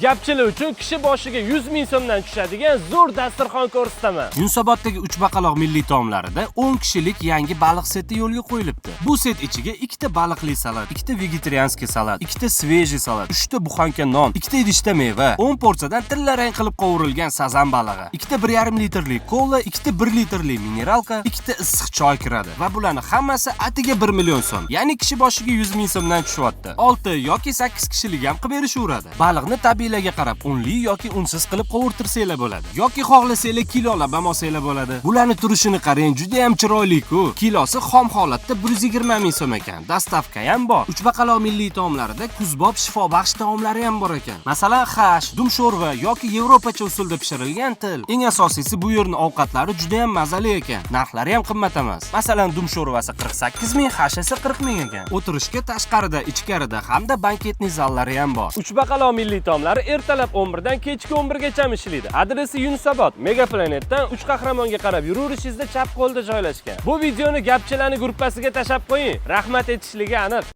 Gapchilar uchun kishi boshiga 100 ming so'mdan tushadigan zo'r dasturxon ko'rsataman. Yunusoboddagi Uch baqaloq milliy taomlarida 10 kishilik yangi baliq seti yo'lga qo'yilibdi. Bu set ichiga ikkita baliqli salat, ikkita вегетарианский salat, ikkita свежий salat, uchta буханка non, ikkita idishda meva, 10 porsiyadan tillarang qilib qovurilgan sazan balig'i, ikkita 1,5 litrli kola, ikkita 1 litrli минералка, ikkita issiq choy kiradi va bularni hammasi atiga 1 million so'm, ya'ni kishi boshiga 100 ming so'mdan tushyapti. 6 yoki 8 kishilik ham qilib berishaveradi. Baliqni tabiiylarga qarab unli yoki unsiz qilib qovurtirsanglar bo'ladi. Yoki xohlasanglar kilolab ham olsanglar bo'ladi. Bularni turishini qarang, juda ham chiroyli-ku. Kilosi xom holatda 120 ming so'm ekan. Доставка ham bor. Uch baqaloq milliy taomlarida kuzbop shifobaxsh taomlari ham bor ekan. Masalan, xash, dum sho'rva yoki yevropacha usulda pishirilgan til. Eng asosiysi, bu yerning ovqatlari juda ham mazali ekan. Narxlari ham qimmat emas. Masalan, dum sho'rvasi 48 ming, xash esa 40 ming ekan. O'tirishga tashqarida, ichkarida hamda банкетный zallari ham bor. Uch baqaloq milliy taomlari ertalab 11 dan kechki 11 gacha ishlaydi. Adresi: Yunusobod, Mega Planetdan Uch qahramonga qarab yuraverishingizda chap qo'lda joylashgan. Bu videoni gapchilarning gruppasiga tashab qo'ying. Rahmat aytishligi aniq.